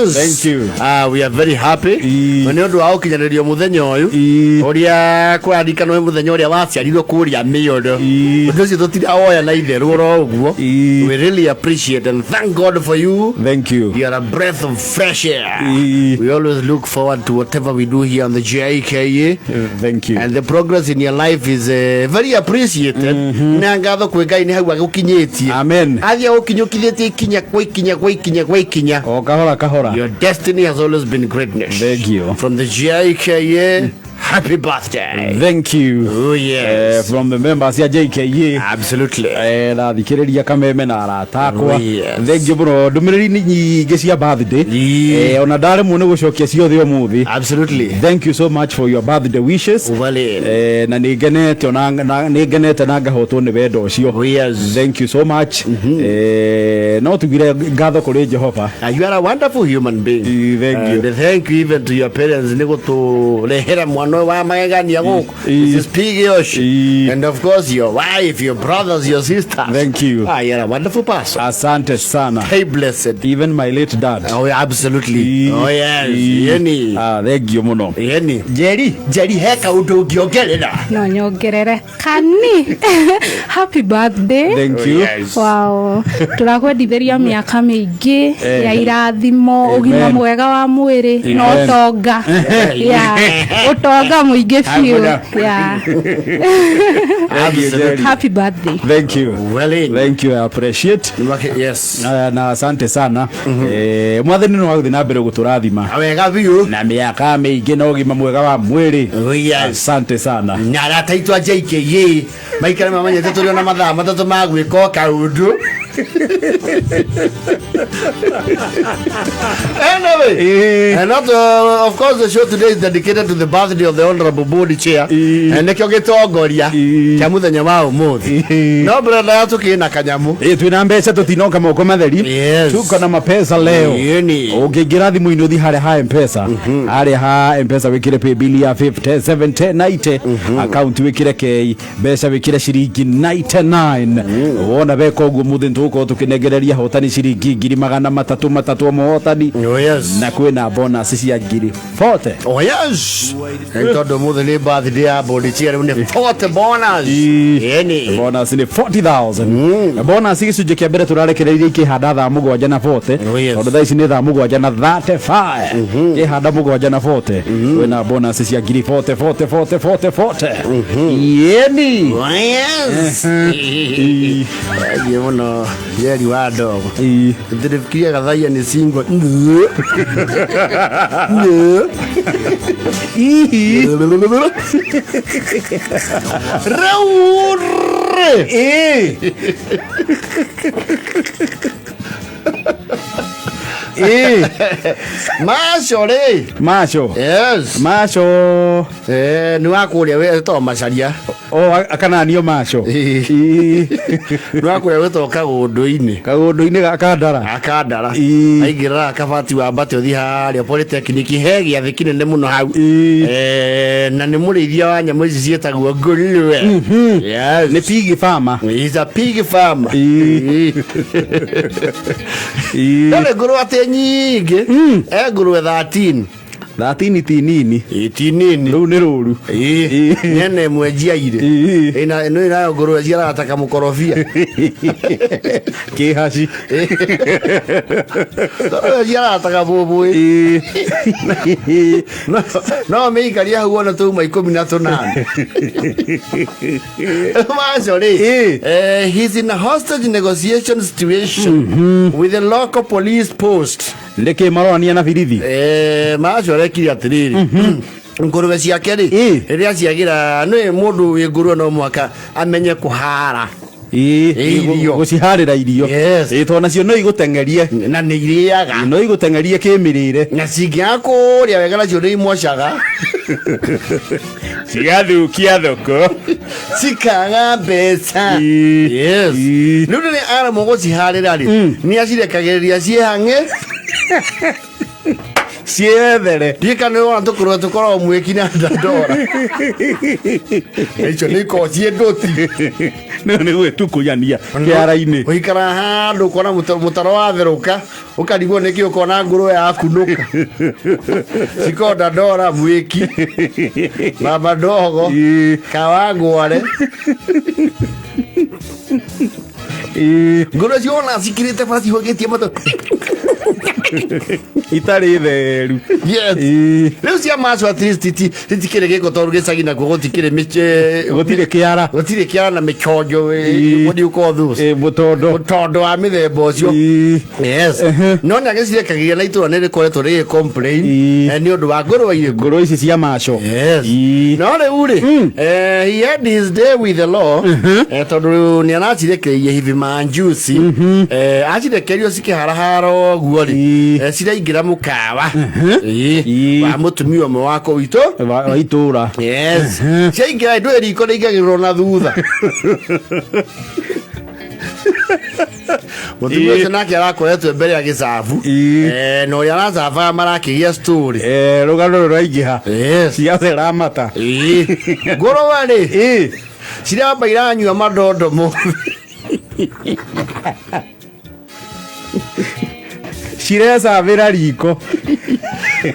Thank you. Ah, we are very happy. Ii. Nĩ ũndũ wa gũkinyanĩrio mũthenya ũyũ Ii. ũrĩa kũrarikanwo nĩ mũthenya ũrĩa waciarirwo kũrĩa mĩoro. Ii. Ũndũ ũcio tũtirawoya na itherũ oro ũguo. Ii. We really appreciate and thank God for you. Thank you. You are a breath of fresh air. Ii. We always look forward to whatever we do here on the JKA. Thank you. And the progress in your life is very appreciated. Na ngatho kwĩ Ngai nĩ hau agũkinyĩtie. Amen. Athiĩ agũkinyũkithĩtie ikinya kwa ikinya kwa ikinya kwa ikinya. O kahora kahora. Your destiny has always been greatness. Thank you. From the JKA, happy birthday. Thank you. Oh, yes. From the members ya JKA. Absolutely. Nathikĩrĩria kameme na arata akwa. Oh, yes. Thank you mũno, ndũmĩrĩri nĩ nyingĩ cia birthday. Ii. Ona ndaremwo nĩ gũcokia ciothe ũmũthĩ. Absolutely. Thank you so much for your birthday wishes. Well, Na nĩ ngenete ona nĩ ngenete na ngahotwo nĩ wendo ũcio. Oh, yes. Thank you so much. No tugire ngatho kũrĩ Jehova. You are a wonderful human being. Ii, thank you. And thank you even to your parents nĩ gũtũrehera mwana ũyũ wa magegania gũkũ. Ii. This is Pig Yoshi. Ii. And of course your wife, your brothers, your sisters. Thank you. Ah, you are a wonderful person. Asante sana. Hey, blessed. Even my late dad. Oh, yeah, absolutely. Ii. Oh, yes. Ii. Yeni. Ah, thank you mũno. Yeni. Njeri, Njeri he kaũndũ ũngĩongerera. No nyongerere kani. Happy birthday. Thank you. Wow, tũrakwendithĩria mĩaka mĩingĩ Eh. ya irathimo, Amen. ũgima mwega wa mwĩrĩ na Amen. ũtonga. Yeah, ũtonga mũingĩ biũ. Yeah. Thank you, Njeri. Happy birthday. Thank you. Well in. Thank you, I appreciate. Yes. Na asante sana. Mwathani no agũthiĩ na mbere gũtũrathima Wega biũ. na mĩaka mĩingĩ na ũgima mwega wa mwĩrĩ. Oh, yes. Asante sana. Na arata aitũ a JKA maikare mamanyete tũrĩ ona mathaa 3 ma gwĩka o kaũndũ. Anyway, and not, of course the show today is dedicated to the birthday of the honorable board chair. And nĩkĩo gĩtongoria kĩa mũthenya wa ũmũthĩ. No brother, tũkĩ na kanyamũ. Twĩna mbeca, tũtinoka moko matheri. Yes. Tuko na mapesa leo. Yeni. Ũngĩingĩra thimũ-inĩ ũthiĩ harĩa ha Mpesa, harĩa ha Mpesa wĩkĩre paybill ya 50 70 90, account wĩkĩre K, mbeca wĩkĩre ciringi 99. Wona weka ũguo, mũthĩ nĩtũgũkorwo tũkĩnengereria hotani ciringi 300,000 3 o mũhotani. Oh, yes. Na kwĩna bonus cia ngiri 40. Oh yes. Nĩ tondũ ũmũthĩ nĩ birthday ya board chair, rĩu nĩ 40 bonus. Yeni. Bonus nĩ 40,000. Bonus gĩcunjĩ kĩa mbere tũrarekereirie ikĩhanda thaa 7 na 40. Oh, yes. Tondũ thaa ici nĩ thaa 7 na 35, kĩhanda 7 na 40 kwĩna bonus cia ngiri 40 40 40 40 40. Yeni. Oh yes. Thiĩ mũno Njeri wa ndogo. Ndĩrĩfikiria gathaia nĩ single. Ihi. Rĩu rĩ. Ĩ. Maco rĩ. Maco. Yes. Maco. Nĩ wa kũrĩa wĩtagwo Macaria. O akananio maco. Ĩ. Nĩ wa kũrĩa wĩtagwo Kagũndũ-inĩ. Kagũndũ-inĩ ga Kandara. Akandara. Ĩ. Aingĩrĩra kabati wambate ũthiĩ harĩa polytechnic, he gĩathĩ kĩnene mũno hau. Ĩ. Na nĩ mũrĩithia wa nyamũ ici ciĩtagwo ngũrũwe. Yes. Nĩ pig farmer. He's a pig farmer. Ĩ. Ĩ. Ndarĩ ngũrũwe atĩ nyingĩ. E ngũrũwe 13. 13 ti nini. Ĩ, ti nini. Rũu nĩ rũru. Ĩ. Ĩ. Nyene ĩmwe njiaire. Ĩ. Ĩna ĩno ĩnayo ngũrũwe ciaraga ta kamũkorobia. Kĩhaci. Ngũrũwe ciaraga ta kabũbũĩ. No mĩikaria hau wona tũuma 18. Maco rĩ, Ĩ. He's in a hostage negotiation situation with the local police post. Nĩkĩ marorania na birithi? Maco arekire atĩrĩrĩ, ngũrũwe ciake rĩ, Ĩ. rĩrĩa ciagĩra nĩ mũndũ wĩ ngũrũwe no mũhaka amenye kũhara Ĩ, Irio. gũciharĩra irio. Yes. Ĩ, tondũ nacio no igũteng'erie. Na nĩ irĩaga. No igũteng'erie kĩmĩrĩre. Na cingĩaga kũrĩa wega, nacio nĩ imocaga. Cigathukia thoko. Cikaga mbeca. Ĩ. Yes. Ĩ. Rĩu rĩrĩa aremwo gũciharĩra rĩ, nĩ acirekagĩrĩria ciĩhang'e. Ciethere. Ndiä kana nä wona tå kå rwe tå koragwo mwä ki na ndandora icio nä ikoragwo ciä ndå ti. Nä gwä tukuyania kä ara-inä. Å ikara handå å kona må taro watherå ka å karigwo nä kä å kona ngå rwe yakunå ka cikorwo ndandora mwä ki baba ndogo kawangware ngå rwe ciona cikirä te bara cihågä tie matå. Itarä theru. Yes. Rä u cia maco at least titikä rä gä ko tondå gä cagi nakuo gå tikä rä Gå tirä kä ara. Gå tirä kä ara na mä chonjo. What do you call those? Må tondo. Tondo wa mä themba å cio. Yes. No nä agä cirekagiria na itå ra nä rä koretwo rä gä complain nä å ndå wa ngå rwe irä Ngå rwe ici cia maco. Yes. No rä u rä he had his day with the law tondå nä aracirekereirie hivi manjusi acirekerio cikĩharahara ũguo rĩ ciraingĩra mũkawa wa mũtumia ũmwe wa kũu itũ wa itå ra. Yes, ciaingĩra ndũĩ riko rĩingagĩrwo na thutha. Mũtumia ũcio nake arakoretwo mbere agĩcabu na ũrĩa aracabaga marakĩgĩa story. Rå gano rå raingä ha. Yes. Ciaceramata. Ngũrũwe rĩ ciramba iranyua madondo mothe. Cirecabä ra riko.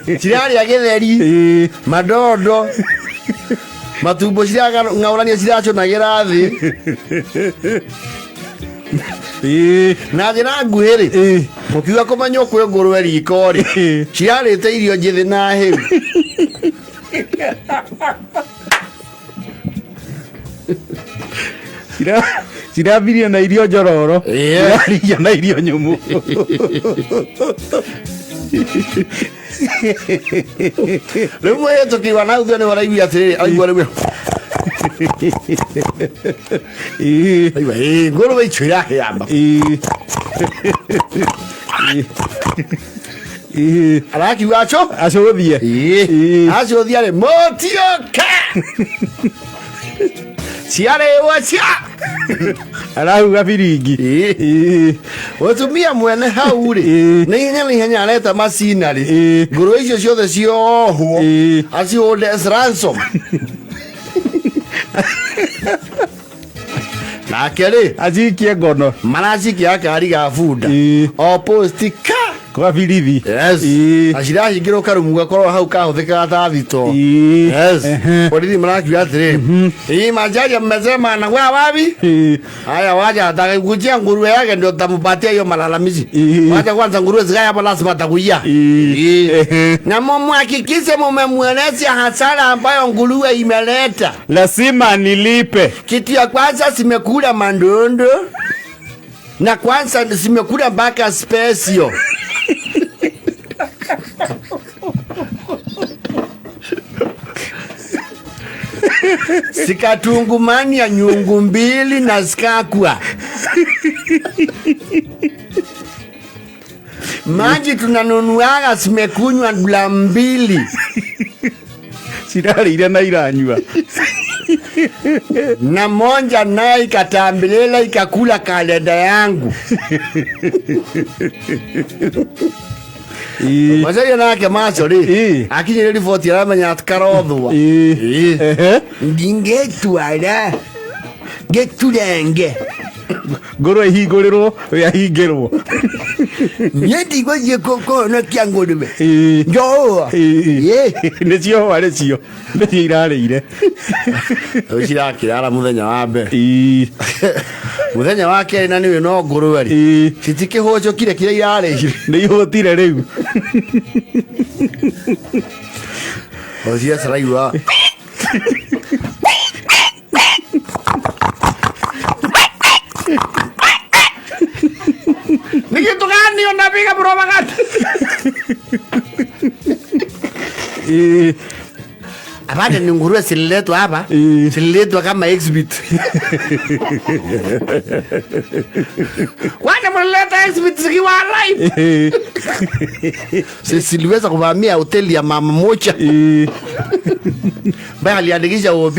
Cirarĩa gĩtheri, madondo, matumbo, cirang'aũrania, ciracũnagĩra thĩ. Na njĩra nguhĩ rĩ, ũkiuga kũmenywo kwĩ ngũrwe riko rĩ, cirarĩte irio njĩthĩ na hĩu. Cirambirie na irio njororo. Yeah. Cirarigia na irio nyũmũ. Rĩu mũhĩtũki wa na thutha nĩ waraigua atĩrĩrĩ, araigua rĩu aigua ngũrwe icio irahĩamba. Arakiuga aco Acũthie. Acũthia rĩ mũtioke ciarĩwa cia Arahuga biringi. Mũtumia mwene hau rĩ nĩ ihenya nĩ ihenya areta macinarĩ ngũrwe icio ciothe ciohwo acihũnde as ransom. Nake rĩ acikie ngono. Maracikia gakari ga bunda o posti ka kwa birithi. Yes. Acirahingĩrwo karumu gakorwo hau kahũthĩkaga ta thito. Yes. Borithi marakiuga atĩrĩrĩ, hii majaji mmesema anakuwa wapi? Haya, waja atakujia nguruwe yake ndio tamupatia hiyo malalamizi. Wacha kwanza nguruwe zikae hapo, lazima atakuia. Na mumhakikishe mumemwelezea hasara ambayo nguruwe imeleta. Lazima nilipe. Kitu ya kwanza zimekula mandondo. Na kwanza zimekula mpaka spesio. Sikatungumani ya nyungu mbili na sikakwa. Maji tunanunuaga zimekunywa dula mbili. Cirarĩire na iranyua. Na monja naye ikatambilela ikakula kalenda yangu. Macaria nake maco rĩ akinyĩre riboti aramenya atĩ karothwa ndingĩtwara ngĩturenge Ngũrwe ihingũrĩrwo we ahingĩrwo. Niĩ ndigũthiĩ kũhonokia ngũrwe njohũa. Nĩcio hwa nĩcio nĩcio irarĩire. Rĩu cirakĩrara mũthenya wa mbere, mũthenya wa kerĩ na nĩwe no ngũrwe rĩ citikĩhũcũkire kĩrĩa irarĩire. Nĩ ihũtire rĩu. Ocia ciraigua nĩ gĩtũ gani ona biga propaganda. Hapana, ni nguruwe zililetwa hapa, zililetwa kama exhibit. Kwani mlileta exhibit zikiwa alive? Sisi ziliweza kuvamia hoteli ya mama moja ambaye aliandikisha OB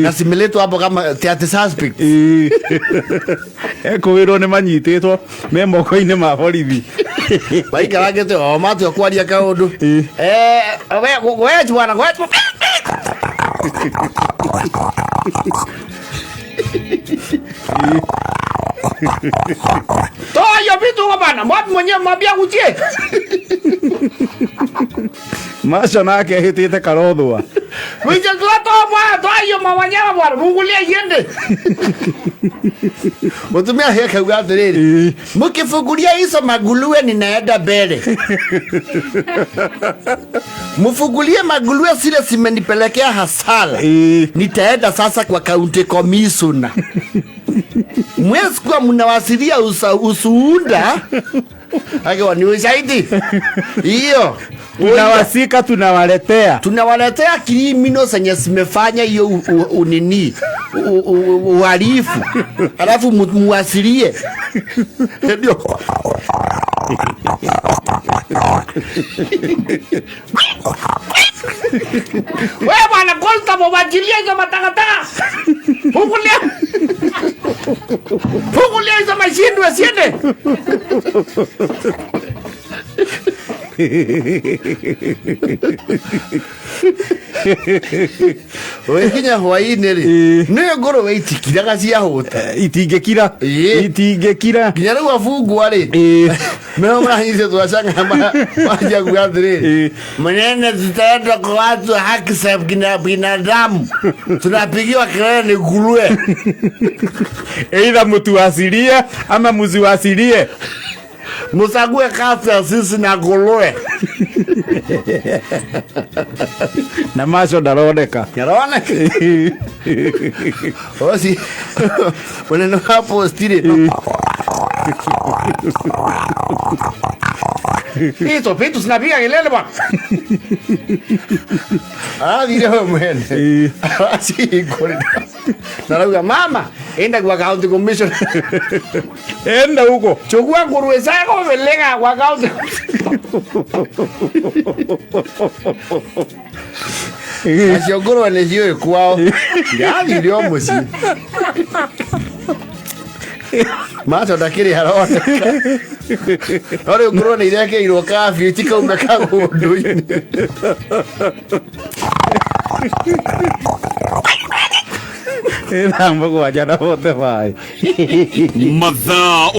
na zimeletwa hapo kama theater suspect. Ekwĩrwo nĩ manyitĩtwo me moko-inĩ ma borithi. Waikarangĩte o matua kwaria kaũndũ. Eh, we we bwana, we. Toa hiyo vitu huko bana. Mwapi mwenyewe mwambia kuchie. Macio nake ahĩtĩte karothwa. Mwiche toa bwana, toa hiyo mawanyama bwana. Fungulia iende. Mutumia akauga atiriri, mkifungulia hizo magulue ninaenda mbele. Mfungulie magulue zile zimenipelekea hasara. Nitaenda sasa kwa county commissioner. Mwezi kuwa mnawasilia usuunda. Akiwa ni ushahidi. Hiyo. Tunawasika, tunawaletea. Tunawaletea criminals zenye zimefanya hiyo unini uhalifu, alafu muasilie ndio. Wewe bwana constable, wachilia hizo matakataka. Fungulia. Fungulia hizo mashindwe siende. Wĩkinya hwaĩ-inĩ rĩ, nĩ ngũrũwe itikiraga ciahũta. Itingĩkira. Itingĩkira. Nginya rĩu abungwa rĩ, meo maranyitĩtwo acanga manjia kuga atĩrĩrĩ, mnene, tutaenda kwa watu wa haki za binadamu, tunapigiwa kelele ni nguruwe. Either mtuasilie ama msiwasilie. Msague kati ya sisi na nguruwe. Na macio ndaroneka. Nyaroneka oci munene wa posti rĩ, hizo vitu zinapiga kelele bwana. Arathire we mwene aracihingũrĩra na arauga, mama, enda kwa county commissioner. Enda huko. Chukua nguruwe zako, peleka kwa county. Acio ngũrũwe nĩ ciũĩ kwao, ndathire o mũciĩ, macho ndakĩrĩ aroneka, no rĩu ngũrũwe nĩ irekĩirwo kabiũ itikauma kagũndũ-inĩ. Thaa 7:45. Mathaa.